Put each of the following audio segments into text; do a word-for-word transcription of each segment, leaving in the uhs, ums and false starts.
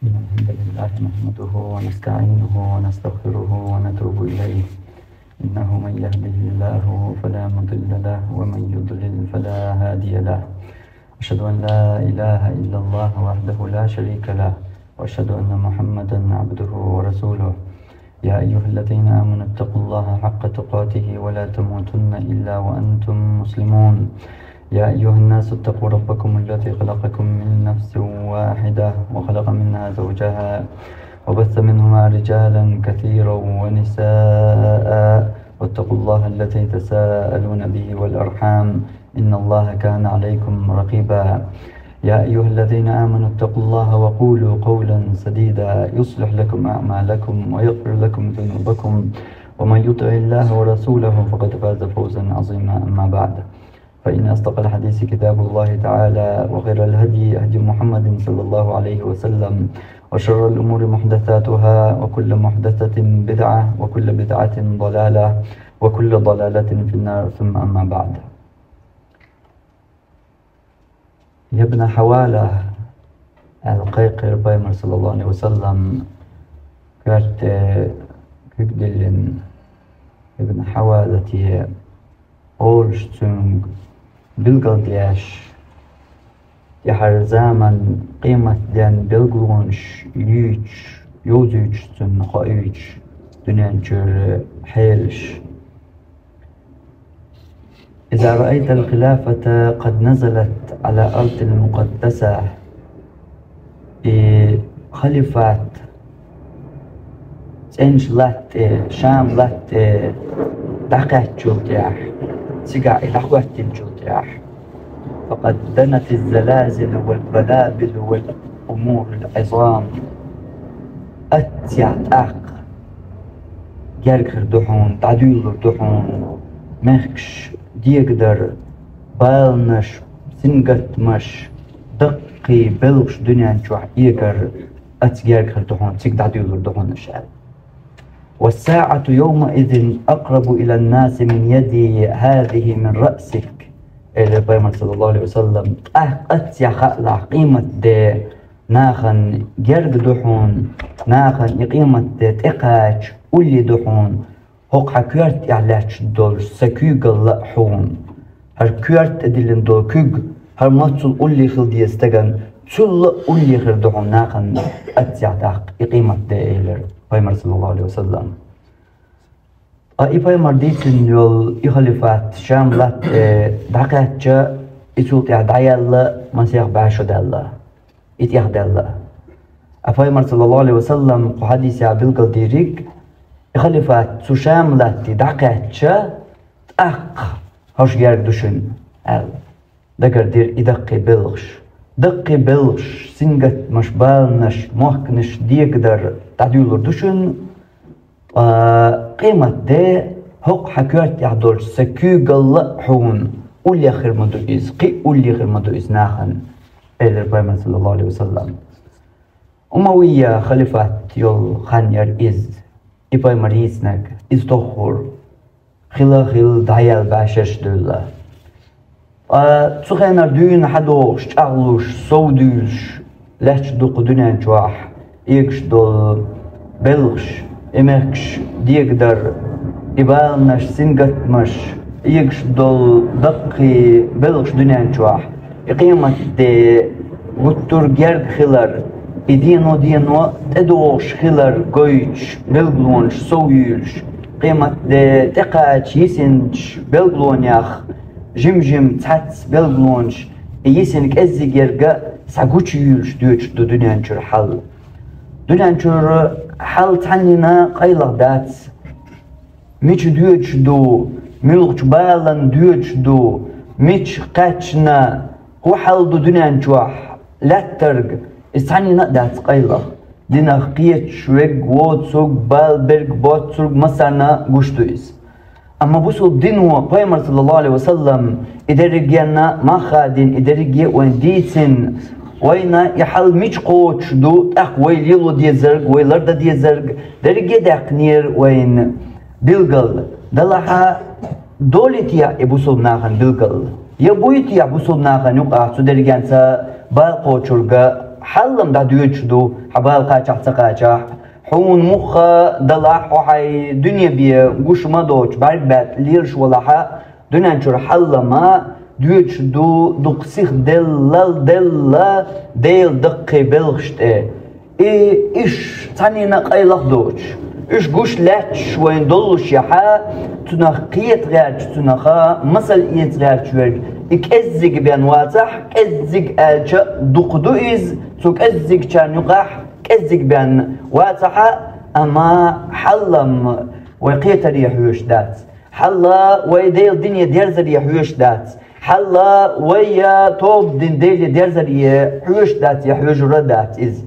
إن الحمد لله نحمده ونستعينه ونستغفره ونتوب إليه. إنه من يهده الله فلا مضل له ومن يضلل فلا هادي له. أشهد أن لا إله إلا الله وحده لا شريك له، وأشهد أن محمدا عبده ورسوله. يا أيها الذين آمنوا اتقوا الله حق تقاته ولا تموتن إلا وأنتم مسلمون. يا أيها الناس اتقوا ربكم الذي خلقكم من نفس واحدة وخلق منها زوجها وبث منهما رجالا كثيرا ونساء، واتقوا الله الذي تساءلون به والأرحام، إن الله كان عليكم رقيبا. يا أيها الذين آمنوا اتقوا الله وقولوا قولا سديدا يصلح لكم أعمالكم ويغفر لكم ذنوبكم، ومن يطع الله ورسوله فقد فاز فوزا عظيما. أما بعد، فإن أصدق الحديث كتاب الله تعالى، وخير الهدي هدي محمد صلى الله عليه وسلم، وشر الأمور محدثاتها، وكل محدثة بدعة، وكل بدعة ضلالة، وكل ضلالة في النار، ثم أما بعد. يا ابن حوالة, аьлла кхайкхира пайхамар, саллаллаху Ӏалайхи ва саллам, коьрта куьг диллина Ибн Хьавалате, олуш цуьнга билгалдеш, тӀаьхьара заман къематден билгалонаш юьйцуш, йовзуьйтуш, цунна хоуьйтуш дуьнен чуьра хьелаш. إذا رأيت الخلافة قد نزلت على أرض مقدسة, и халифат цӀеначу латта тӀе, Шам латта тӀе дӀакхаьчначул тӀаьхьа, цигахь и дӀахӀоьттинчул тӀаьхьа, فقد دنت الزلازل والبلابل والأمور العظام. Аццехь тӀаккха герга хир ду хьуна, дӀадуьйлалур ду хьуна мехкаш дегадар, баланаш, сингаттамаш, даккхий белхаш дуьнен чохь эгар, аццехь герга хир ду хьуна, цига дӀадуьйлалур ду хьуна уьш, аьлла. والساعة يومئذ أقرب إلى الناس من يدي هذه من رأسك, элира пайхамар, саллаллаху Ӏалайхи ва саллам, тӀаккха аццехь хаалахь, къематде нахана герга ду хьуна, нахана и къематде тӀекхача улле ду хьуна, хӀокху хьан коьрта тӀехь лаьтташ долчу сан куьйгалла а хьуна. ХӀара коьрта тӀе диллина долу куьг, хӀара маццул улле хила деза стагана, цулла а улле хир ду хьуна нахана аццехь тӀаккха и къематде, элира пайхамар, саллаллаху Ӏалайхи ва саллам. Ткъа и пайхамар дийцина йолу и халифат Шам латта тӀе дӀакхаьчча, и цул тӀаьхьа дӀаяьлла, масех бӀе шо даьлла, и тӀехдаьлла. Ткъа пайхамар, саллаллаху Ӏалайхи ва саллам, кху хьадисехь билгалдийриг, и халифат цу Шам латте дӀакхаьчча, тӀаккха хӀорш герга ду шуна, аьлла. Дагардира и даккхий белхаш. Даккхий белхаш, сингаттамаш, баланаш, мохканаш дегадар дӀадуьйлалур ду шуна, ткъа къематде хӀокху хьан коьрта тӀехь долчу сан куьйгалла а хьуна, уллех хир ма ду иза, кхин а улле хир ма ду иза нахана, элира пайхамар, саллаллаху Ӏалайхи ва саллам. Умавия халифат йолу хан яра иза, и пайхамар йийцинарг, иза тоххур хила а хилла, дӀаяьлла бӀе шерш дуьллу. Ткъа цу хенара дуьйна хьадогӀуш, чӀагӀлуш, совдуьйлуш лаьтташ ду кху дуьнен чохь эгаш долу белхаш, и мехкаш дегадар, и баланаш, сингаттамаш, эгаш долу даккхий белхаш дуьнен чохь, и къематде гуттар а герга хилар, и дено-дено тӀедогӀуш хилар гойтуш, билгалонаш совйуьйлуш, къематде тӀекхача йисинчу билгалонех жим-жим цхьацца билгалонаш, и йисина кӀеззиг ерг а схьагучуйуьйлуш доьдуш ду дуьнен чуьра хьал. Дуьнен чуьра хьал цхьаннина къайлаха дац. Мича доьдуш ду, муьлхачу баланна доьдуш ду, мича кхаьчна, хӀун хьал ду дуьнен чохь лаьттарг, иза цхьаннина а дац къайлаха. Динах кхеташ верг, воцург, бала берг, боцург массарна гуш ду иза. Амма бусулба дино, пайхамар, саллаллаху Ӏалайхи ва саллам, и дерригенна мах а дина, и дерриге а вайна дийцина, вайна и хьал мича кхочуш ду, тӀаккха вай лело дезарг, вай лардан дезарг, дерриге а даьккхинера вайна билгал. Делахь а, долий техьа и бусулба нахана билгал? Я буй техьа бусулба нахана юкъахь цу дерригенца бала кхочург а, Хьаллам дӀадоьдуш ду, хьа бала кхачахь ца кхачахь. Хьуна муха далахь, хьо хьай дуьне бе гуш ма доцуш, бӀаьрг баьтта лелаш валахьа, дуьнен чуьра хьаллама доьдуш ду, дукха сиха деллал делла Делан даккхий белхаш тӀе. И иш цхьаннена а къайлах доцуш, уьш гуш лаьтташ вайна доллушехьа, цунах кхета гӀерташ, цунаха масал эца гӀерташ верг, и кӀеззиг бен вацахь, кӀеззиг аьлча дукха ду иза, цу кӀеззигчарна юкъахь кӀеззиг бен вацахьа, амма хьаллам вай кхетаре хьоьжуш дац. Хьалла вай Делан дине дерзаре хьоьжуш дац. Хьалла вай я тоба дина Деле дерзаре хьоьжуш дац, я хьоьжура дац иза.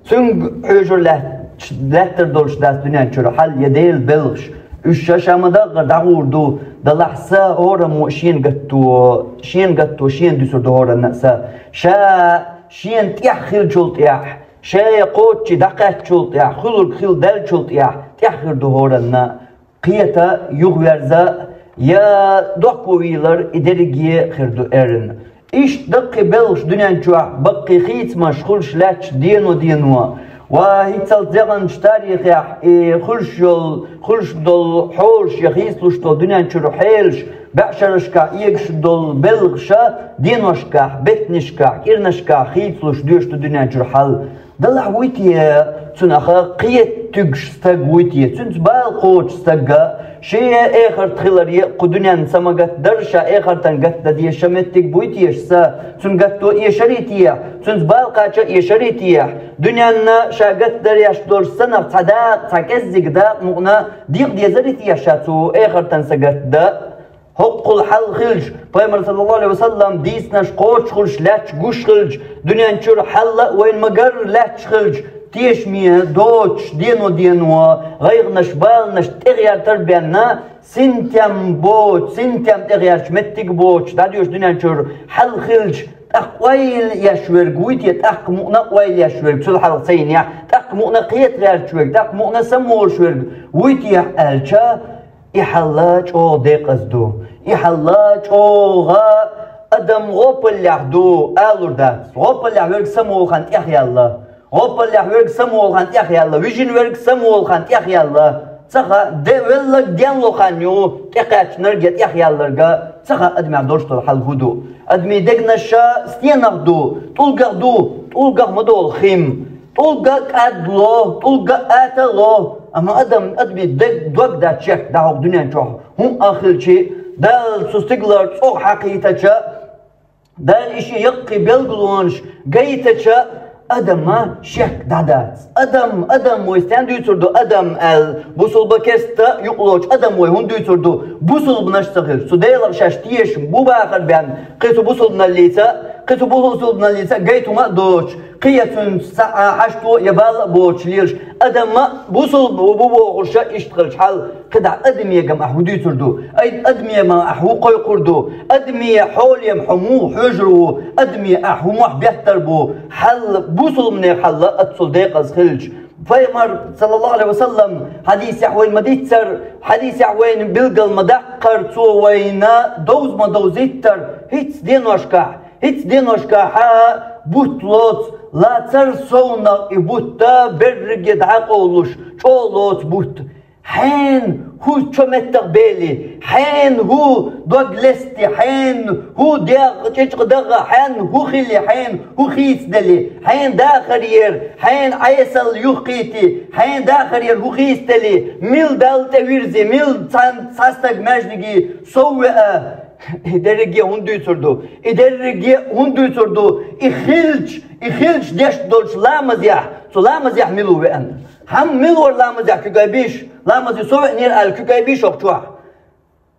Цуьнга хьоьжур лаьттар долуш дац дуьнен чуьра хьал я Делан белхаш. Уьш ша-ша ма-даггара дӀагӀур ду, далахь са хӀораммо шена гатто, шена гатто, шена дуьсур ду хӀоранна а са. Ша шена тӀехь хиллачул тӀехь, ша кхоччий дӀакхаьччул тӀехь, хуьлург хилла даьллачул тӀехь, тӀехь хир ду хӀоранна. Кхета, юхаверза я дохко вийлар, и дерриге а хир ду эрна. Иштта даккхий белхаш дуьнен чохь баккхий хийцамаш хуьлуш лаьтташ дено-дено. Ва хӀинццалц зегӀанчу тарихехь и хуьлуш йолу, хуьлуш долу хьолаш я хийцалуш долу дуьнен чуьра хьелаш, баьӀшарашкахь эгаш долу белхаша деношкахь, беттанашкахь, кӀиранашкахь хийцалуш доьшуш ду дуьнен чуьра хьал. Далахь вуй те, цунаха кхета туьгуш стаг вуй те, цуьнца бала кхочу стага, шен эхарт хиларе кху дуьненна са ма гатдар, ша эхартан гатдан деза ша меттиг буй те, ша са цунна гатто эшарий те, цуьнца бала кхача эшарий те, дуьненна ша гатдареш долуш санах цхьа дакъа, цхьа кӀеззиг дакъа мукъна декъа дезарий те ша цу эхартан са гатда. ХӀоккхул хьал хилча, Пайхамар, саллаллаху Ӏалайхи ва саллам, дийцинарш кхочуш хуьлуш лаьтташ гуш хилча, дуьнен чуьра хьалла а вайна ма-гарра лаьтташ хилча, тешаме доцуш, дено-дено, гӀайгӀанаш, баланаш тӀегӀертар бенна, синтем боцу, синтем тӀегӀерташ меттиг боцуш, дӀадоьшу дуьнен чуьра хьал хилча, тӀаккха ойла еш верг вуй те, тӀаккха мукъна а ойла еш верг, цул хьалха ца йинехь, тӀаккха мукъна кхета гӀерташ верг, тӀаккха мукъна самолуш верг вуй те аьлча, и хьалла чӀогӀа декъаза ду. И хьалла чӀогӀа адам гӀопаллехь ду, алур дац. ГӀопаллехь верг самолу хан тӀехъяьлла. ГӀопаллехь верг самолу хан тӀехъяьлла. Вижина верг самолу хан тӀехъяьлла. Ца хаьа, де велларг денло хан ю, тӀекхаьчнарг я тӀехъяьлларга. Ца хаьа, адамехь долуш долу хьал хӀун ду. Адамийн дегнаш стенах ду, тӀулгах ду, тӀулгах ма долу хим. ТӀулга кӀадло, тӀулга атало, амма адам, адамийн дог, дог дац шек дӀахьокху дуьнен чохь. ХӀун а хилчи, Дала цу стигалара цӀогӀа хьакхийтача, Дала и шен яккхий белгалонаш гайтача, адама шек дӀадац. Адам, адам вай стен дуьйцур ду, адам аьлла, бусулба кеста юкъалоцу адам вай хӀун дуьйцур ду, бусулбанаш ца хилча, цу Делах шаьш тешам бу бахар бен, кхин цу бусулбаналлица, кхин цу бусулбаналлица гайта хӀума а доцуш, кхин я цуьнца цхьа а хьашто я балла а боцуш лелаш, адамма бусулба бу бохуша иштта хилча хьал, кхидӀа адамегам ахь хӀун дуьйцур ду? Ай, адамегам ахь хӀун кхойкхур ду? Адаме хьолем хьо муха хьоьжур ву? Адаме ахь хӀун мохь беттар бу? Хьал, бусулбанех хьалла аццул декъаза хилча. Пайхамар, саллаллаху Ӏалайхи ва саллам, хьадисехь вайна ма дийццара, хьадисехь вайна билгал ма даккхара, цо вайна довза ма довзийтара, хӀинца деношкахь, хӀинца деношкахь хьан бутт лоцу, лацар совнах и бутта берриге дӀакъовлуш, чӀогӀа лоцу бутт. Хьенан хӀу чо меттах бели, хьенан хӀу дог лести, хьенан хӀу дегӀ чӀичкъа дагӀа, хьенан хӀу хили, хьенан хӀу хийцадели, хьенан дахарера, хьенан Ӏесалла юххийти, хьенан дахарера хӀу хийцадели, мила Далла тӀе вирзи, мила цхьан цхьа стаг маьждиге сов веа, и дерриге а хӀунда дуьйцур ду? И дерриге а хӀунда дуьйцур ду? И хилча, и хилча деш долчу ламазехь, цу ламазехь мила ву веана? Хьан мила вара ламазехь куьг айбийш? Ламазе со веанера аьлла куьг айбийш окху чохь?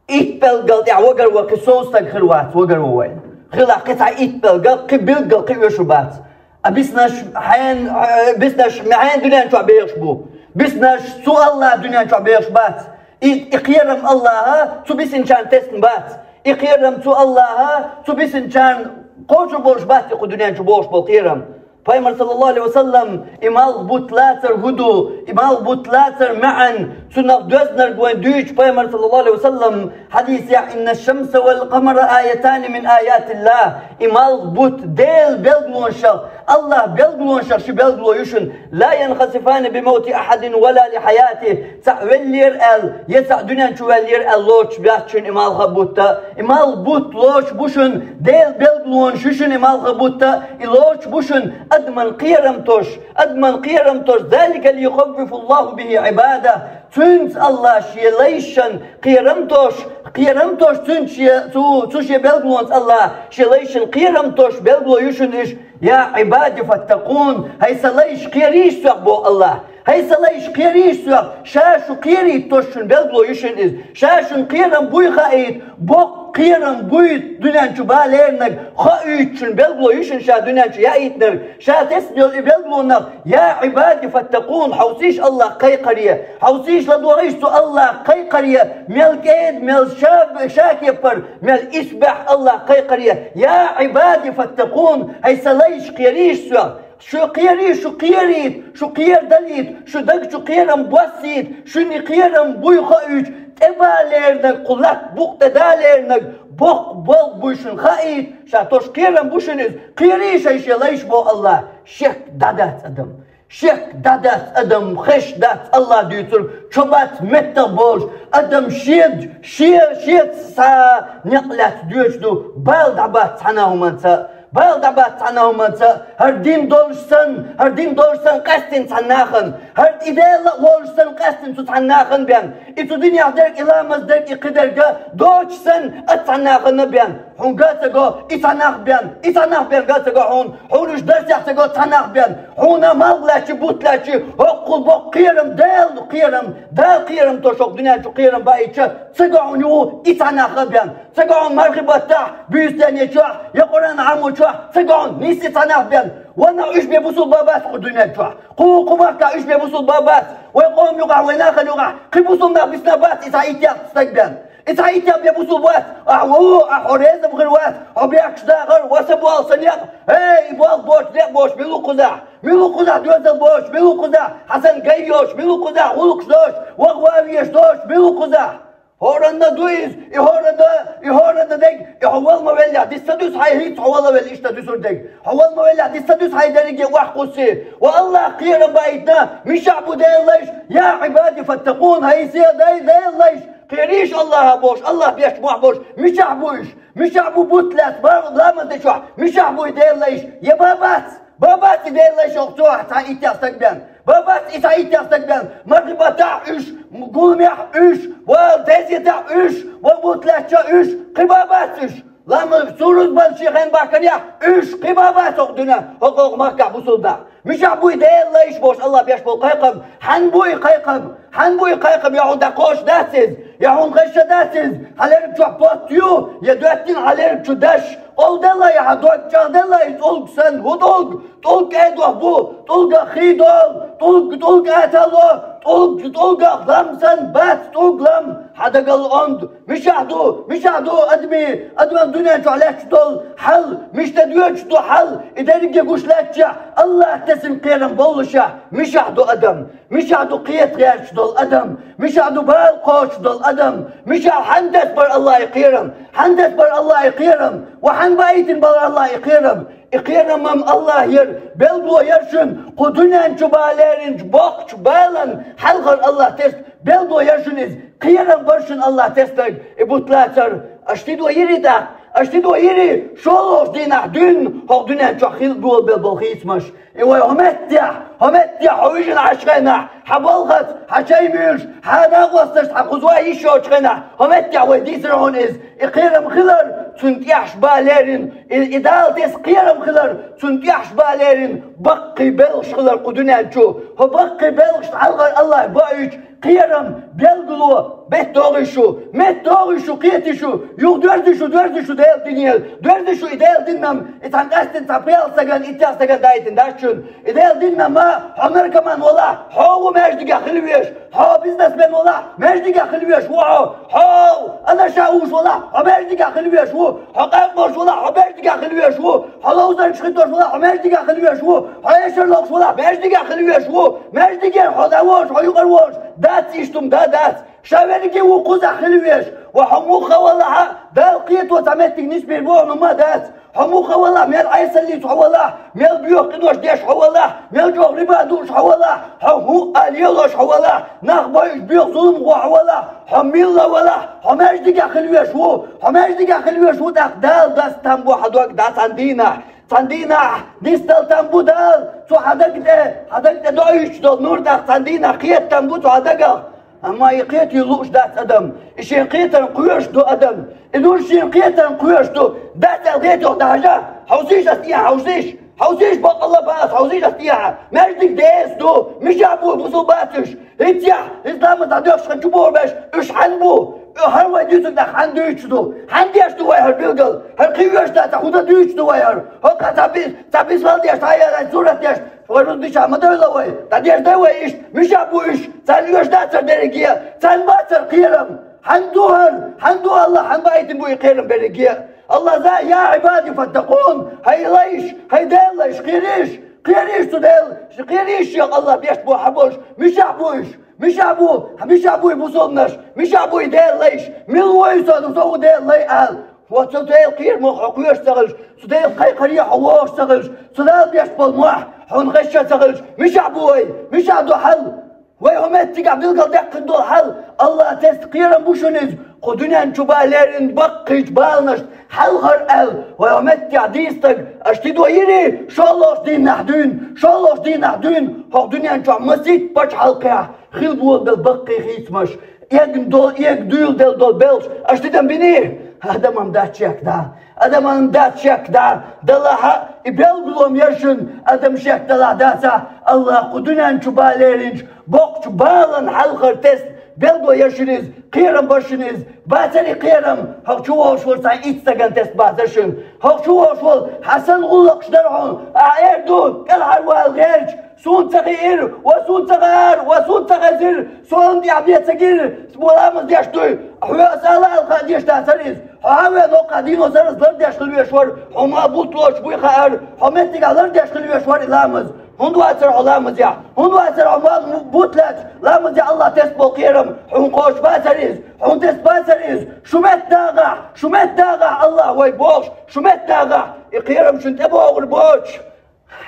Итт пӀелгал тӀехь вагар ван кхин сов стаг хир вац, вагар ван вай. Хилахь кхин цхьа итт пӀелгал, кхин билггал кхин оьшур бац. А биснаш хьен, э, биснаш хьен дуьнен чохь бехаш бу. Биснаш цу Аллаха дуьнен чохь бехаш бац. И, и кхерам Аллаха цу бисинчарна тесна бац. И кхерам цу Аллаха цу бисинчарна кхочур болуш бац, и кху дуьнен чу бохуш болу кхерам. Пайхамар, саллаллаху Ӏалайхи ва саллам, и малх бутт лацар хӀун ду, и малх бутт лацар маьӀан, Цунах доьзнарг вайн дуьйцу пайхамар, саллаллаху алейхи ва саллам, хьадисехь: «Инна шамса вал камара аятани мин аятилла». И малх, бутт Делан белгалонех, Аллахьан белгалонех ши белгало ю шуна. «Ла янхасифани би мавти ахадин ва ла ли хьаятихи». Цхьаъ веллера аьлла, я цхьаъ дуьнен чу ваьллера аьлла лоцуш бац шуна и малх а, бутт а. И малх, бутт лоцуш бу шуна, Делан белгалонех ю шуна и малх а, бутт а, и лоцуш бу шуна адаман кхерам тосуш, адаман кхерам тосуш. «Залика лиюхаввифаллаху бихи ибадаху». Цуьнца Аллахь шен лайшна кхерам тосуш, кхерам тосуш, цуьнца шен, цу, цу шен белгалонца Аллахь шен лайшна кхерам тосуш белгало ю шуна уьш. «Я ибади фаттакъун», хӀай сан лайш, кхерийша сох, боху Аллахь. ХӀай сан лайш, кхерийша сох, ша шу кхерийта тосуш шуна белгало ю шуна иза. Ша шуна кхерам буй хаийта, боккха кхерам буй дуьнен чу бан леринарг, хоуьйтуш шуна белгало ю шуна ша дуьнен чу яийтинарг. Ша тесна йолу и белгалонех: «Я ибади фаттакъун», хьовсийша Аллахь кхайкхаре, хьовсийша, ладогӀийша цу Аллахь кхайкхаре, мел кӀеда, мел ша, ша кепара, мел исбаьхьа Аллахь кхайкхаре: «Я ибади фаттакъун», хӀай сан лайш, кхерийша сох. Шу кхерий, шу кхерийта, шу кхерадалийта, шу даг чу кхерам боссийта, шуна и кхерам буй хоуьйтуш, тӀе бан леринарг, кху латта букъа тӀе дан леринарг, боккха болх буй шуна хаийта, ша тосуш кхерам бу шуна иза. Кхерийша шайн лайш, боху Аллахь. Шек дӀадац адам. Шек дӀадац адам, хезаш дац Аллахь дуьйцург, чо бац меттах болуш. Адам шеца, шен, шеца схьа некъ лаьцна доьдуш ду, бала дӀабац цхьана а хӀуманца. Бала дӀабац цхьана а хӀуманца, хӀара дин долуш санна, хӀара дин долуш санна къаьстина цхьана нахана, хӀара и Дела а волуш санна къаьстина цу цхьана нахана бен. И цу динехь дерг, и ламаз дерг, и кхидерг а доцуш санна, а цхьана нахана бен. Хьуна ган ца го и цхьа нах бен, и цхьа нах бен ган ца го хьуна, хьуна уьш дарсехь ца го цхьа нах бен. Хьуна малх лаьцчи, бутт лаьцчи, хӀокхул боккха кхерам, Дела кхерам, Дала кхерам тосуш хӀокху дуьнен чу кхерам баийча, ца го хьуна юха и цхьа нах а бен. Ца го хьуна мархи баттахь, буьйсанна чохь, я Къуръан Ӏамочохь, ца го хьуна нийсса цхьа нах бен. Ванах уьш бен бусулба бац кху дуьнен чохь. Кху, кху махкахь уьш бен бусулба бац. Вай къоман юкъахь, вай нахана юкъахь кхин бусулба нах бисина бац и цхьа иттех стаг бен. И цхьа иттех бен бусулба бац. Ахь ву, ахь хьо реза ма хир вац, хьо бехкаш дахар, ва сан болх, сан некъ. Эй, и болх боцуш, некъ боцуш мила ву кхузахь? Мила ву кхузахь доьзал боцуш, мила ву кхузахь хьан санна гай йоцуш, мила ву кхузахь гӀуллакхаш доцуш, ваха ван везаш доцуш, мила ву кхузахь? ХӀоранна ду иза, и хӀоранна, и хӀоранна дерг, и хьо вала ма веллехь, диса ца дуьсу хьайн хӀинца хьо вала велла иштта дуьсур дерг. Хьо вала ма веллехь, диса ца дуьсу хьайн дерриге охьакхуссий. Ва Аллахь кхерам баийтина, мичахь бу Делан лайш, я Ӏибади фаттакъун, хӀай сан дай Делан лайш, кхерийша Аллахьа бохуш, Аллахь беш мохь болуш, мичахь бу уьш? Мичахь бу бутт лаьцна, ламаз дечохь, мичахь бу и Делан лайш? Я бан бац? Бан бац и Делан лайш хӀокху чохь цхьа иттех стаг бен? Бан бац и цхьа иттех стаг бен? Мархи баттахь уьш, гуламехь уьш, ва дезетехь уьш, ва бутт лаьцча уьш, кхин бан бац уьш? Ламаз, сураз бан шен хенахь бахканехь уьш, кхин бан бац хӀокху дуьнен, хӀокху махкахь бусулба нах? Мичахь бу и Делан лайш бохуш Аллахь беш болу кхайкхам? Хьан бу и кхайкхам? Хьан бу и кхайкхам? Я хьуна дӀакхочуш дац иза? Я хьуна хезаш дац иза? Хьан лерг чохь потт ю? Я доьттина хьан лерг чу даш? Къовделла я хьан дог, чӀагӀделла и тӀулг санна? ХӀун тӀулг? ТӀулг кӀедох бу, тӀулгах хий долу, тӀулг, тӀулг атало, тӀулг, тӀулгах лам санна бац, тӀулг лам, хьан дагал онда. Мичахь ду, мичахь ду адамийн, адаман дуьнен чохь лаьтташ долу хьал, мичахь доьдуш ду хьал, и дерриге гуш лаьттачехь, Аллахь тесна кхерам боллушехь, мичахь ду адам, мичахь ду кхета гӀерташ долу адам, мичахь ду бала кхочуш долу адам, мичахь, хьан тесна бара Аллахь и кхерам, хьан тесна бара Аллахь и кхерам, ва хьан баийтина бара Аллахь и кхерам? И кхерам-м Аллахь яра, белгало яра шуна, кху дуьнен чу бан леринчу боккхачу балан хьалхара Аллахь тесна, белгало яра шуна иза, кхерам бара шуна Аллахь теснарг, и бутт лацар. Аша тидо йири тӀаккха, аша тидо йири шолгӀачу дийнахь дуьйна хӀокху дуьнен чохь хила болабелла болу хийцамаш. И вай хӀокху меттехь, хӀокху меттехь хьо вижина Ӏаш хенахь, хьан балхаца, хьан чай муьйлуш, хьан накъосташца, хьан кхуза вай йиш йоцучу хенахь, хӀокху меттехь вай дийцира хьуна иза. И кхерам хилар, цунна тӀехьаш бан лерина, и, и Дала тесна кхерам хилар, цунна тӀехьаш бан лерина, баккхий белхаш хилар кху дуьнен чу. ХӀокху баккхий белхашна хьалхара Аллахь боуьйту, кхерам, белгало, меттадогӀий шу, меттадогӀий шу, кхетий шу, юха доьрзий шу, доьрзий шу Делан динера, доьрзий шу и Делан дин-м, и цхьана къаьстина цхьа пхеа стагана, иттех стагана даийтина дац шуна. И Делан дин-м, хьо наркоман валахь, хьо ву маьждигехь хила везаш, Хьо бизнесмен валахь, маьждиге хила веш ву хьо. Хьо анаша уш валахь, хьо маьждиге хила веш ву. Хьо къаьмнаш валахь, хьо маьждиге хила веш ву. Хьо ловзанчаш хитош валахь, хьо маьждиге хила веш ву. Хьо эшар лохуш валахь, маьждиге хила веш ву. Маьждигера хьо дӀаволуш, хьо юкъара волуш, дац иштта хӀума, да, дац. Ша верриге ву кхузахь хила веш. Ва хьо муха валахь, Дала кхето цхьа меттиг нисбийр боху, ну ма дац. Хьо муха валахь, мел Ӏесаллица хьо валахь, мел боьха къинош деш хьо валахь, мел чӀогӀа риба дууш хьо валахь, хьо хӀуъа лелош хьо валахь, нах бойуш боьха зуламхо хьо валахь, хьо милла валахь, хьо маьждиге хила веш ву, хьо маьждиге хила веш ву, тӀаккха Дала дац там бу хьан дог дӀа цхьана дийнахь. Цхьана дийнахь нисдала там бу Дала, цу хьан дага тӀе, хьан дага тӀе доуьйтуш долу нур тӀаккха цхьана дийнахь кхета там бу цу хьан дагах. Амма и кхетий лууш дац адам. И шен кхетарна кхоьруш ду адам. И нур шен кхетарна кхоьруш ду. Дац аьлла кхетий хьо, дӀахьажа. Хьовсийша ас тӀехьа, хьовсийша. Хьовсийша, баккъалла бац, хьовсийша ас тӀехьа. Маьждиг деса ду. Мичахь бу бусул бацуш? ХӀинцехь, исламас дӀадоьхкуш хан чу бохурбеш, уьш хьан бу? ХӀара вай дуьйцург нах хьан дуьйцуш ду? Хьан деш ду вай хӀара билгал? ХӀара кхин веш дац, хӀун дан дуьйцуш ду вай хӀара? ХӀокху цхьа би-, цхьа бисмал деш, цхьа яра сурат деш, вай рузбича ма дойла вай, дӀадеш дай вай иштта, миша бу уьш, царна оьшуш дацара дерриге, царна бацара кхерам. Хьан ду хӀара? Хьан ду Аллах, хьан баийтина бу и кхерам берриге? Аллах за, я Ӏибади фаттакъун, хӀай лайш, хӀай Делан лайш, кхерийша, кхерийша цу Дела, кхерийша шех Аллах беш бу хьан болуш, мишахь бу уьш? Мишахь бу, мишахь бу и бусалбанаш, мишахь бу и Делан лайш, мила ву и со, со ву Делан лай ала? Хьо цу Делан кхерамах хьо кхоьруш ца хилча, цу Делан кхайкхаре хьо вогӀуш ца хилча, цу Дала беш болу мохь хьуна хезча ца хилча, мишахь бу вай? Мишахь ду хьал? Вай хӀу меттигахь билгалдаьккхина долу хьал? Аллах тесна кхерам бу шуна иза, кху дуьнен чу бан леррина баккхийчу баланашна хьалхара аьлла, вай хӀу меттигахь дийцинарг аша тидо йирий, шолгӀачу дийнахь дуьйна, шолгӀачу дийнахь дуьйна, хӀокху дуьнен чохь масийтта пачхьалкхехь хила болу долу баккхий хийцамаш, эгна долу, эгна дуьйладелла долу белхаш аша тидам биний? Адам-м дац шек, да. Адам-м дац шек, да. Далахьа, и белгалом яра шуна, адам шек далахь дацахь, Аллах кху дуьнен чу бан леринчу боккхачу баланна хьалхара тесна белго яра шуна иза, кхерам бара шуна иза, бацара и кхерам, хӀокху чу вогӀуш волу цхьа итт стагана тесна бацара шуна. ХӀокху чу вогӀуш волу хьан санна гӀуллакхаш дара хьуна, ахьа эр ду, кӀелхьарвала гӀерташ, суна ца хиира, ва суна ца хаара, ва суна ца хезира, суна тӀехь бен ца гира, ламаз деш дуй, хьоьга аса ала аьлла хаа деш дацара иза. Хьо хьан вен хӀокху дийно сараз лардеш хила веш вара, хьо ма бутт лоцуш буй хаара, хьо меттигахь лардеш хила веш вара и ламаз. ХӀунда вацара хьо ламазехь? ХӀунда вацара хьо ма бутт лаьцна ламазехь Аллах тесна болу кхерам? Хьуна кхочуш бацара иза? Хьуна тесна бацара иза? Шу метта дагӀахь, шу метта дагӀахь, Аллах вай бохуш, шу метта дагӀахь, и кхерам шуна тӀебогӀур боцуш.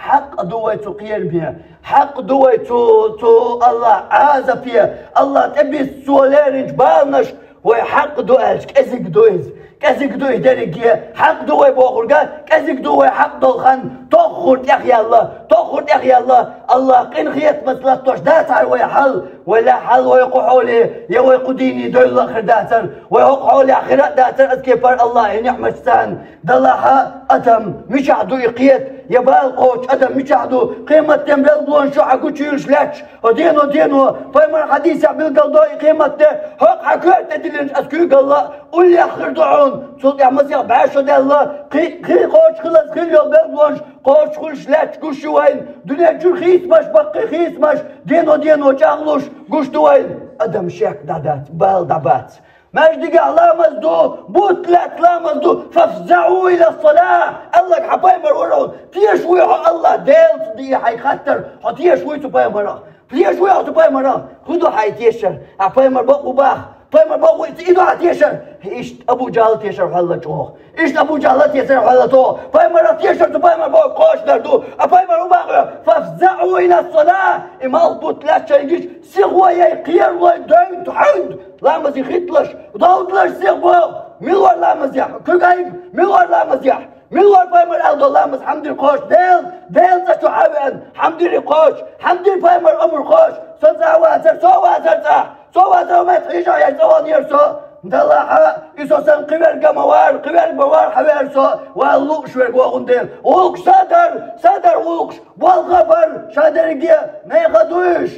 Хьакъ ду вай цу кхераме, хьакъ ду вай цу, цу Аллах Ӏазапе, Аллах тӀебисса цо леринчу баланаш, вай хьакъ ду аьлча, кӀезиг ду иза, кӀезиг ду и дерриге, хьакъ ду вай бохурга, кӀезиг ду вай хьакъ долу хан, тоххур тӀехъяьлла, тоххур тӀехъяьлла, Аллах къинхетамца латтош дацахьара вай хьал, вай лаьа хьал вай кху хьоле, я вай кху дийне девлла а хир дацара, вай хӀокху хьолехь хир а дацара, аса кепара Аллах и ниӀматаш царна. Далахьа, адам мичахь ду и кхета, я бала кхочу адам мичахь ду, кхематтен белгалонаш шу хьан гучуьйлуш лаьтташ, хьо дено, дено, пайхамар хьадийсехь билгалдо и кхематте, хӀокху хьан коьрта тӀе диллинчу аса куьйгалла, уллех хир ду хьуна, цул тӀаьхьа масех бӀе шо даьлла, кхин, кхин кхочуш хилаза хила йолу белгалонаш, кхочуш хуьлуш лаьтташ гуш ю вайна, дуьнен чуьра хийцамаш, баккхий хийцамаш, дено, дено чӀагӀлуш гуш ду вайна. Адам шек дӀадац, бала дӀабац. Маьждигехь ламаз ду, бутт лаьцна ламаз ду, фафзаӀу иля ссалаъ. Аллах хьан пайхамар вара хьуна, теша вуй хьо Аллах Делаца дийр хьайга хаттар, хьо теша вуй цу пайхамарах? Теша вуй хьо цу пайхамарах? ХӀун ду хьайн тешар? Ахьа пайхамар бакъ ву бах? Пайхамар бакъ ву, и ду хьан тешар? Иштта Абу Джахьал тешар хьоьлла чӀогӀа. Иштта Абу Джахьал тешар хьоьлла чӀогӀа. Пайхамарах тешар цу пайхамар бакъ кхочушдар ду. А пайхамар хӀун бах хьоьга? ФафзаӀу иля ссалаъ. И малх бутт лаьцна шайгиш, сихо яй, кхералой, дойн, тхьуьн. Ламазе хӀитталаш, довдалаш сиха боху, мила вара ламазехь, куьг айба, мила вара ламазехь, мила вара пайхамар аьлла долу ламаз, хьан дира кхочуш, Дела, Делан цӀа чу хьан веана, хьан дира кхочуш, хьан дира пайхамар омра кхочуш, со цӀа а вацара, со а вацара цӀа, со а вацара, хӀуманца хьийжа яй цӀа ванера со, далахьа, и со санна кхиверг а ма вара, кхиверг ма вара хьан веара со, вала лууш верг вогӀун дела, гӀуллакхаш са дара, са дара гӀуллакхаш, болх а бара, ша дерриге а, нехан а дуйш.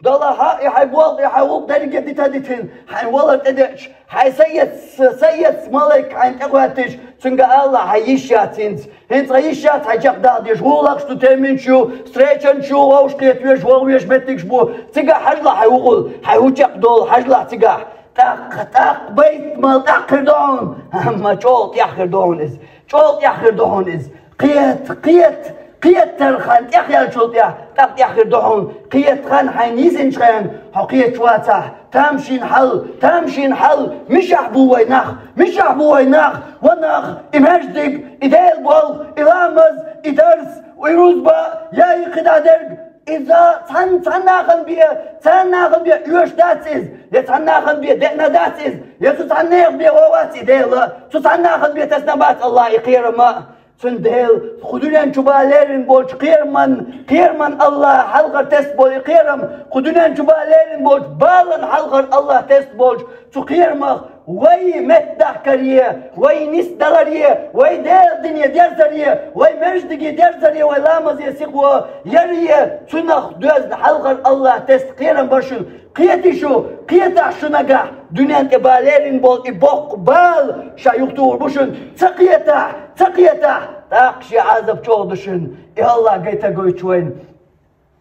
Далахьа, и хьайн болх, и хьайн гӀулакх дерриге дита дитина, хьайн валар тӀедеача, хьайн са эца, са эца малайк хьайна тӀехӀоьттича, цуьнга ала хьан йиш яц хӀинца. ХӀинца хьан йиш яц хьайн чекхдала дезаш, гӀулакхаш ду, терминаш ю, встречанаш ю, вовшахкхета везаш, ваха везаш меттигаш бу. Цигахь хьажалахь хьайн вукхул, хьайн хӀун чекхдолу хьажалахь цигахь. ТӀаккха, тӀаккха байтамал тӀаккха хир ду хьуна, амма чӀогӀа тӀехь хир ду хьуна иза. ЧӀогӀа тӀехь хир ду хьуна иза. Кхета, кхета, кхетаран хан тӀехъяьллачул тӀехь, тӀаккха тӀехь хир ду хьуна. Кхетаран хан хьайна йисинчу хенахь, хьо кхеташ вацахь, тамашийна хьал, тамашийна хьал, мичахь бу вай нах, мичахь бу вай нах, ва нах, и маьждиг, и Делан болх, и ламаз, и дарс, и рузба, я и кхидӀа дерг, иза цхьанна, цхьаннахана бен, цхьаннахана бен оьшуш дац иза, я цхьаннахана бен деана дац иза, я цу цхьаннех бен ван вац и Дела, цу цхьаннахана бен тесна бац АллахӀа и кхерам. Цундела кху дуьнен чу бан лерина болчу кхераман, кхераман АллахӀа хьалхара тесна болу и кхерам, кху дуьнен чу бан лерина болчу балан хьалхара АллахӀа тесна болчу цу кхерамах вай меттадахкаре, вай нисдаларе, вай Делан дине дерзаре, вай маьждиге дерзаре, вай ламазе сихо яре, цунах доьзна хьалхара АллахӀа тесна кхерам бара шуна. Кхетий шу, кхетахь шу нагахь, дуьнен тӀе бан лерина болу и боккха бала ша юхатухур бу шуна. Ца кхетахь, ца кхетахь, тӀаккха шен Ӏазап чӀогӀа ду шуна, и АллахӀа гайта гойтуш вайна.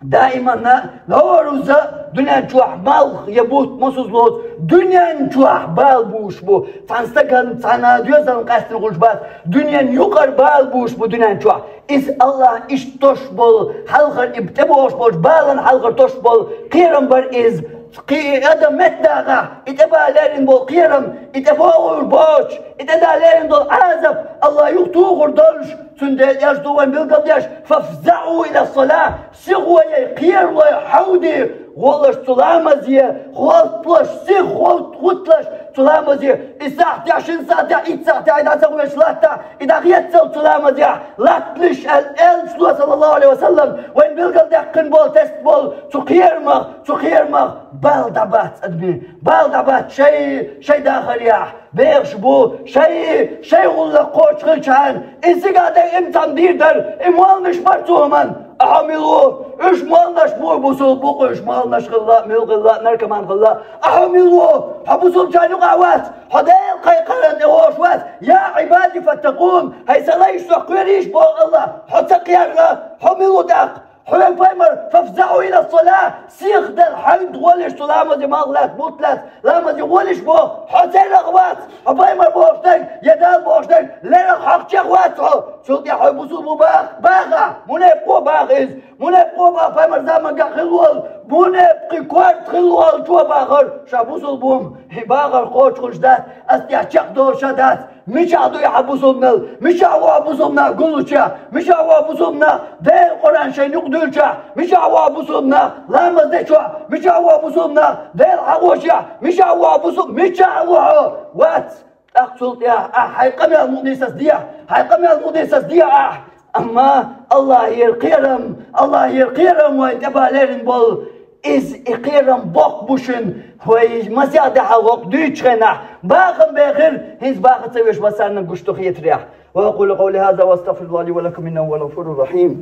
Даиманна, лоруза, дуьнен чохь малх я бутт мосазлоцу, дуьнен чохь бала буьйш бу. Цхьана стагана, цхьана доьзална къаьстина хуьлуш бац, дуьнен юкъара бала буьйш бу дуьнен чохь. Иза АллахӀа иштта тосуш болу, хьалхара и тӀебогӀуш болчу балан хьалхара тосуш болу кхерам бара иза. Кхин и адам меттадахахь, и тӀе бан лерина болу кхерам, и тӀебогӀур боцуш, и тӀе дан лерина долу Ӏазап АллахӀа юхатухур долуш, цундела аьлла ду вайн билгалдеш: «ФафзаӀу иля ссалахь», сихо яй, кхералой, хьовдий, гӀолаш цу ламазе, гӀотталаш, сиха гӀотталаш цу ламазе, и сахьтехь, шина сахьтехь, итт сахьтехь, и дӀа ца гӀоьш латта, и дӀахеццал цу ламазехь, латталаш аьлла, элчано, саллаллаху Ӏалайхи ва саллам, вайн билгалдаьккхина болу, тесна болу цу кхерамах, цу кхерамах бала дӀабац адамийн, бала дӀабац шай, шай дахарехь, бехаш бу, шай, шай гӀуллакх кхочуш хилчахьана, и сигадер, и цхьана дийр дара, и молланаш бара цу хӀуман, ахьа мила ву, уьш молланаш бу, бусул бу-кх уьш, молланаш хилла, мила хилла, наркоман хилла, ахьа мила ву, хьо бусулбачарна юкъахь вац, хьо Делан кхайкхаран тӀе вогӀуш вац, я Ӏибади фаттакъун, хӀай сан лайш, сох кхерийша боху АллахӀ, хьо ца кхерла, хьо мила ву тӀаккха? Хьоьга пайхамар: «ФафзаӀу иля ссалахь», сиха дала хьовда гӀолаш цу ламазе, малх лаьцна, бутт лаьцна, ламазе гӀолаш боху, хьо церах вац, хьо пайхамар бохуш дерг, я Дала бохуш дерг, лерах хьокхучех вац хьо, цул тӀаьхьа хьо бусулба ву баха, баха, мунепакъо баха иза. Мунепакъо бан пайхамар заманахь хилла волу, мунепакъий корта хилла волчо бахара, ша бусулба ву-м, и бахар кхочуш хилча дац, ас тӀехь чекхдолуш ша дац. Мичахь ду и хьан бусулбанал? Мичахь ву хьо бусулба нах гуллучехь? Мичахь ву хьо бусулба нах Делан Къуръан шайна юкъа дуьллучехь? Мичахь ву хьо бусулба нах ламаз дечохь? Мичахь ву хьо бусулба нах Дела хьахошехь? Мичахь ву хьо бусулба? Мичахь ву хьо? Вац! ТӀаккха цул тӀаьхьа ахь хьайн къамел мукъадисас дехьа, хьайн къамел мукъадисас дехьа ахь. Амма АллахӀера кхерам, АллахӀера кхерам вайн тӀе бан лерина болу, иза и кхерам боккха бу шуна, вай масех де хьалха хӀокху дуьйцучу хенахь, бахам бехира, хӀинца баха ца веш вацарна гуш ду хетарехь. وأقول قولي هذا وأستغفر الله لي ولكم إنه هو الغفور الرحيم.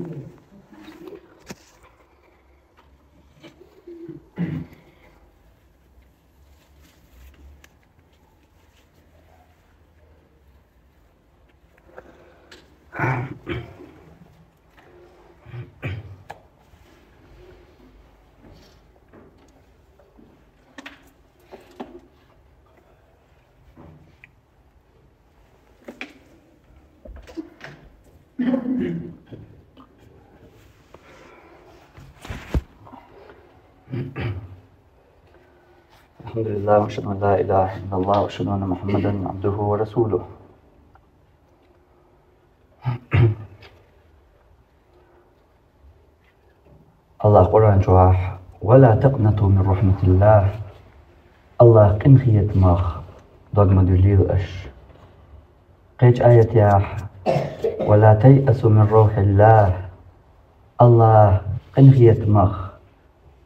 الحمد لله، وأشهد أن لا إله إلا الله، وأشهد أن محمدا عبده ورسوله. АллахӀа Къуръан чохь: «ولا تقنطوا من رحمة الله», АллахӀан къинхетамах дог ма дуьллийла аша. Кхечу аятехь: «ولا تيأسوا من روح الله», АллахӀан къинхетамах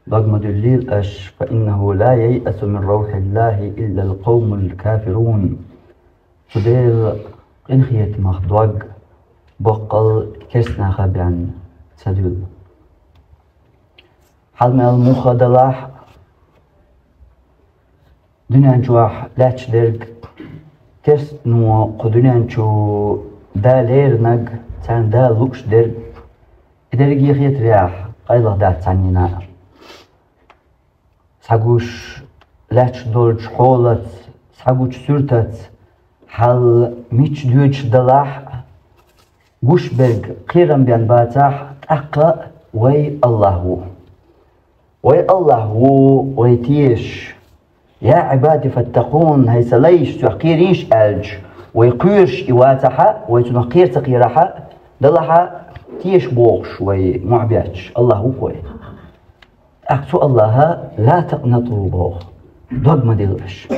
дог ма дуьллийла аша, «فإنه لا ييأس من روح الله إلا القوم الكافرون». Цу Делан къинхетамах дог боккъал керстанаха бен ца дуьллу. Хьал мел муха далахь, дуьнен чохь лаьтташ дерг, керстано кху дуьнен чу да леринарг, царна Дала лууш дерг, и дерриге хетарехь, къайлаха дац цхьаннена а. Цхьа гуш лаьтташ долчу хьолаца, цхьа гучу суьртаца, хьал мича доьдуш далахь а, гуш берг кхерам бен бацахь а, тӀаккха вай АллахӀ ву. Вай АллахӀ ву, вай тешаш. «Я Ӏибади фаттакъун», хӀай сан лайш, Соьх кхерийша аьлча, вай кхоьруш и вацахь а, вай Цунах кхера ца кхерахь а, далахь а, теша бохуш вай мохь бетташ АллахӀ ву-кх вай. ТӀаккха цу АллахӀа: «Ла такънату», – боху. Дог ма дилла аша.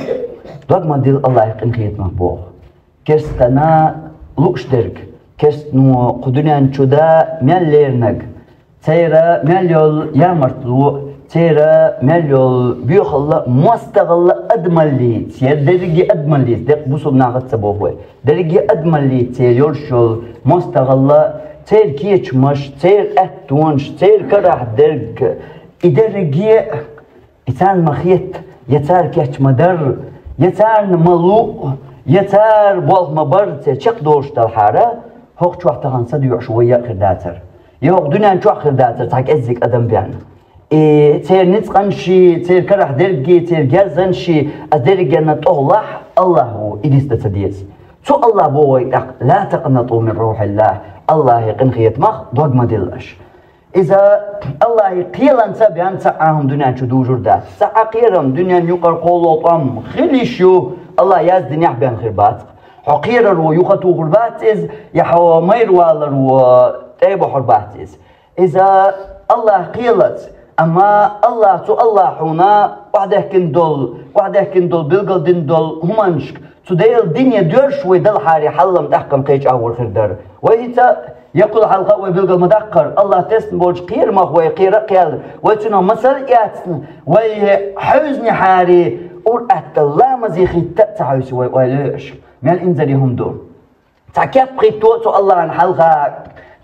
Дог ма дилла АллахӀан къинхетамах, боху. Керстана лууш дерг, керстано кху дуьнен чу да мел леринарг, церан мел йолу ямартло, церан мел йолу боьхалла, мостагӀалла адамаллица, я дерриге адамаллица, деккъа бусулба нахаца ца боху вай, дерриге адамаллица церан йолуш йолу мостагӀалла, церан кечамаш, церан аьттонаш, церан карахь дерг, и дерриге а, и царна ма хетта, я цара кечма дарра, я царна ма луъу, я цара болх ма барра церан чекхдолуш далахьара, хӀокху чохь тахана са доьӀуш вай а хир дацара. Я хӀокху дуьнен чохь хир дацара цхьа кӀеззиг адам бен. И церан ницкъанашший, церан карахь дерриге, церан герзанашший, ас дерригенна тӀехула АллахӀ ву, и нисдан ца деза. Цу АллахӀа боху вайга тӀаккха: «Ла такънату мин рохьиллахӀ», АллахӀан къинхетамах дог ма дилла аша. Иза АллахӀан кхеланца бен цхьа а хӀума дуьнен чу дужур дац. Цхьа а кхерам, дуьненан юкъара кхоалгӀа тӀом хила йиш ю, АллахӀа яздинехь бен хир бац. Хьо кхераро юха тухур бац иза, я хьо майра валаро тӀе а бохьур бац иза. Иза АллахӀан кхелац, амма АллахӀа, цу АллахӀа хьуна охьадехкина долу, охьадехкина долу, билгалдина долу хӀуманашка, цу Делан дине доьрзуш вай далахьара, хьалам тӀаккха кхечу агӀор хир дара. Вай хӀинца, я кхул хьалха а вай билгал ма даккхара, АллахӀа тесна болчу кхерамах вай кхера а кхаьлла, вай цунах масал а эцна, вай хьевзинехьара, ур-атталла ламазе хӀитта а ца хьовсий вай, ойла йо аша, мел инзаре хӀума ду. Цхьа кеп хӀитто а цу АллахӀана хьалха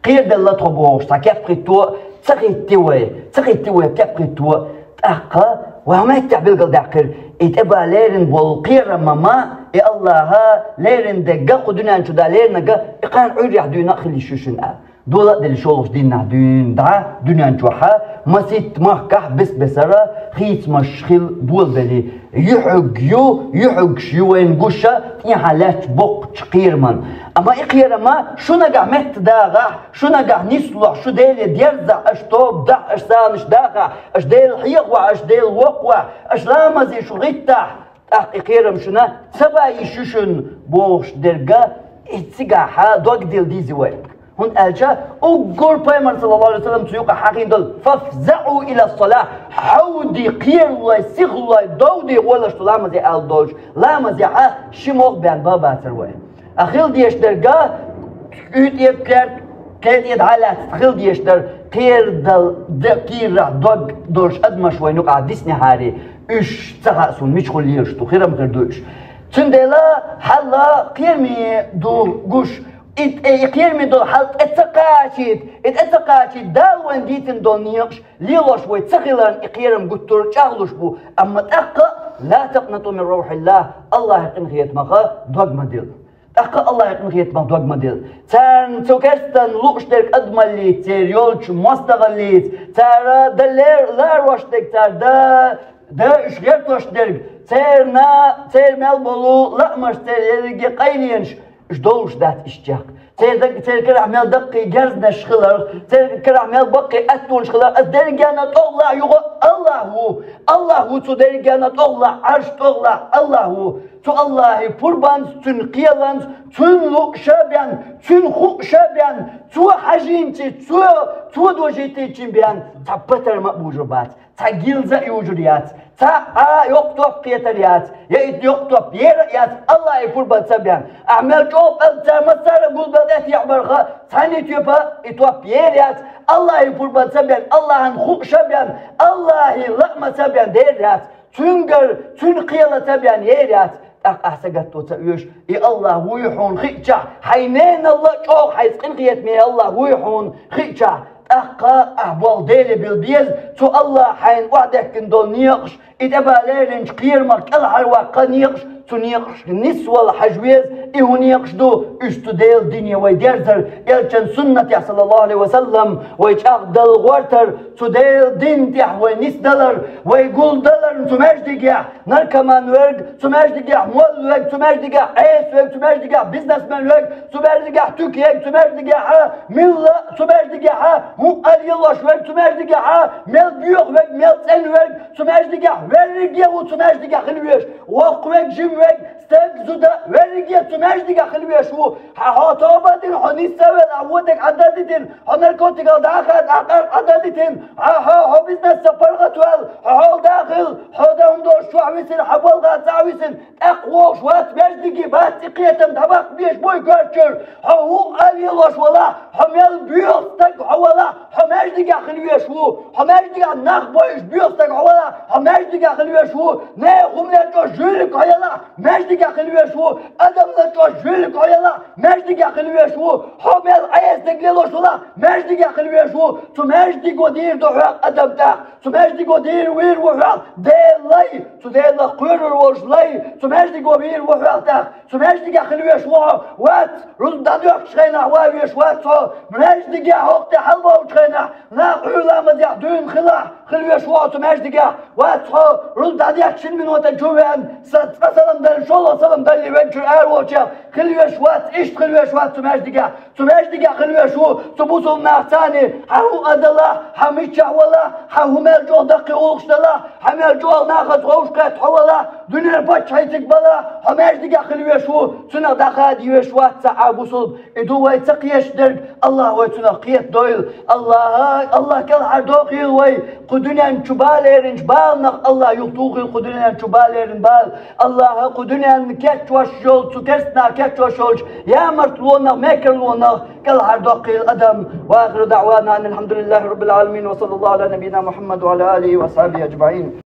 кхераделла тхо бохуш, цхьа кеп хӀитто а ца хӀитти вай, ца хӀитти вай кеп хӀитто а, тӀаккха вай меттехь билгалдаьккхира, и тӀе бан лерина болу кхерам ма, и АллахӀа лерина дерг а, кху дуьнен чу дан леринарг а, и кхана Ӏуьйррехь дуьйна а хила йиш ю шуна аьлла. Дола а делла шолгӀачу дийнахь дуьйна дӀа, дуьнен чохь а, маситта махкахь бес-бесара хийцамаш хила болабелла. Юьхьиг ю, юьхьигаш ю вайна гуш а тӀехьа лаьттачу боккхачу кхераман. Амма и кхерам а шу нагахь метта дагӀахь, шу нагахь нислохь, шу Деле дерзахь, аша тоба дахь, аша санаш дахахь, аша Дела хьехавахь, аша Дела воккхавахь, аша ламазе шу хӀиттахь, тӀаккха и кхерам шуна ца бан йиш ю шуна бохуш дерг а, и цигахь дог дилла деза вай. ХӀунда аьлча уггар Пайхамар, саллаллаху Ӏалайхи ва саллам, цу юкъахь хьахийна долу: «ФафзаӀу иля ссалахь», хьовди, кхералой, сихалой, довди гӀолаш ду ламазе аьлла долчу, ламазехь а ши могӀа бен бан бацара вай. А хила дезаш дерг а, куьйтӀе а керт, кхетӀе а дӀа а лаьцна хила дезаш дара, кхерадал, д-, кхерарехь дог долуш адамаш вайна юкъахь диснехьара, уьш ца хаьа суна, мичахула лелаш ду, хир-м хир ду уьш. Цундела хьалла кхераме ду гуш, и, и кхераме долу хьал тӀе ца кхачийта, и тӀе ца кхачийта, Дала вайна дийцина долу некъаш лелош вай ца хиларна, и кхерам гуттар а чӀагӀлуш бу, амма тӀаккха а: «Ла такънату мин рохьиллахь», АллахӀан къинхетамах дог ма дилла. ТӀаккха АллахӀан къинхетамах дог ма дилла. Царна цу керстанна лууш дерг адамаллица, церан йолчу мостагӀаллица, цара дан лер-, ларош дерг, цара дан, дан уьш гӀертош дерг, церан, церан мел болу лаамаш, церан ерриге къайленаш, уьш долуш дац иштта чекх. Церан даг, церан карахь мел даккхий герзнаш хиларх, церан карахь мел баккхий аьттонаш хиларх, аса дерригенна тӀехула юха АллахӀ ву. АллахӀ ву цу дерригенна тӀехула, Ӏарш тӀехула АллахӀ ву. Цу АллахӀан пурбанца, цуьнан кхеланца, цуьнан лууш а бен, цуьнан хууш а бен, цо хьажийначу, цо, цо дожийтийначу бен цхьа патар ма а бужур бац, цхьа гилза а южур яц, цхьа а йоккха топ кхетар яц, я и йоккха топ ер а яц, АллахӀан пурбанца бен. Ахьа мел чӀогӀа кӀелхьара массара а гулбелла тӀе а тӀехьабарх а, цхьанна а тоьпа и топ ер яц, АллахӀан пурбанца бен, АллахӀан хууш а бен, АллахӀан лаамца бен дер яц. Цуьнгара, цуьнан кхелаца бен ер яц, тӀаккха ахьа сагатто ца оьшу, и АллахӀ вуй хьуна хиъчахь, хьайн неналла а чӀогӀа хьайца къинхетаме АллахӀ вуй хьуна хиъчахь, ТӀаккха ахь болх Деле билла беза, цу Аллахьа хьайна охьадехкина долу некъаш, и тӀебалеринчу кхерамах кӀелхьарваккха некъаш, цу некъашка нисвала хьажа веза, и хӀун некъаш ду, уьш цу Делан дине вай дерзар, элчан суннатехь, саллаллаху Ӏалайхи ва саллам, вай чӀагӀдала гӀортар, цу Делан дин тӀехь вай нисдалар, вай гулдаларна цу маьждигехь, наркоман верг, цу маьждигехь молла верг, цу маьждигехь Ӏеса верг, цу маьждигехь бизнесмен верг, цу маьждигехь туька ерг, цу маьждигехь милла, цу маьждигехь хӀуъа лелош верг, цу маьждигехь мел боьха верг, мел цӀена верг, цу маьждигехь верриге а ву цу маьждигехь хила везаш, воккха верг, жима верг, стаг, зуда, верриге а цу маьждигехь хила везаш ву. Хьан хьо тоба а дина, хьо нисса а велла, ахь вон дерг Ӏадда а дитина, хьо наркотикал даха а, ахь къаркъа Ӏадда а дитина, хьан хьо, хьо бизнесса паргӀат ваьлла, хьо хьол дахийла, хьо дан хӀума долуш чохь висина, хьан балха цӀахь висина, тӀаккха вогӀуш вац маьждиге, бац и кхетам, дӀабаккха безаш бу и коьртачуьра. Хьо хӀуъа а лелош валахь, хьо мел боьха стаг хьо валахь, хьо маьждигехь хила везаш ву. Хьо маьждигехь нах бойуш боьха стаг хьо валахь, хьо маьждигехь хила везаш ву. Нехан хӀуманал чӀогӀа жуьллиг хьо ялахь, маьждигехь хила везаш ву. Адамлал чӀогӀа жуьллиг хьо ялахь, маьждигехь хила везаш ву. Хьо мел Ӏеса дерг лелош валахь, маьждигехь хила везаш ву. Цу маьждиго дийр ду хьох адам тӀаккха. Цу маьждиго дийр вийр ву хьох Делан лай, цу Делах кхоьрур волуш лай, цу маьждиго вийр ву хьох тӀаккха. Цу маьждигехь хила везаш ву хьо, вац, рузба дӀадоьхкучу хенахь ван везаш вац хьо, маьждигехь хӀокху тӀе хьалабовлучу хенахь, нах Ӏуьйра ламазехь дуьйна хилахь, хила везаш ву хьо цу маьждигехь, вац хьо, рузба дӀадоьхкучу шина минута чу веана, сан цкъа салам далла, шолгӀа салам даллалц венначуьра араволчех, хила везаш вац, иштта хила везаш вац цу маьждигехь. Цу маьждигехь хила везаш ву, цу бусулба нах царний, хьан хӀуъа далахь, хьан миччахь валахь, хьан хӀун мел чӀогӀа даккхий гӀуллакхаш далахь, хьан мел чӀогӀа нахаца вовшахкхетта хьо валахь, дуьненан паччахьалла цига балахь, хьо маьждигехь хила везаш ву, цунах дӀахада везаш вац цхьа а бусулба. И ду вай ца кхеташ дерг, Аллах вай цунах кхетадойла. Аллаха, Аллах кӀелхьардохийла вай, кху дуьнен чу балеринчу баланах Аллах юхатухийла кху дуьнен чу балерина бала. Аллаха кху дуьненна кечвеш йолу, цу керстанах кечвеш йолчу ямартлонах, мекарлонах кӀелхьардоккхийла адам. Ва ахиру даъвана анил хьамдулиллахи раббил Ӏаламин, ва саллаллаху Ӏала набийина Мухьаммад ва Ӏала алихи ва асхьабихи аджмаӀин.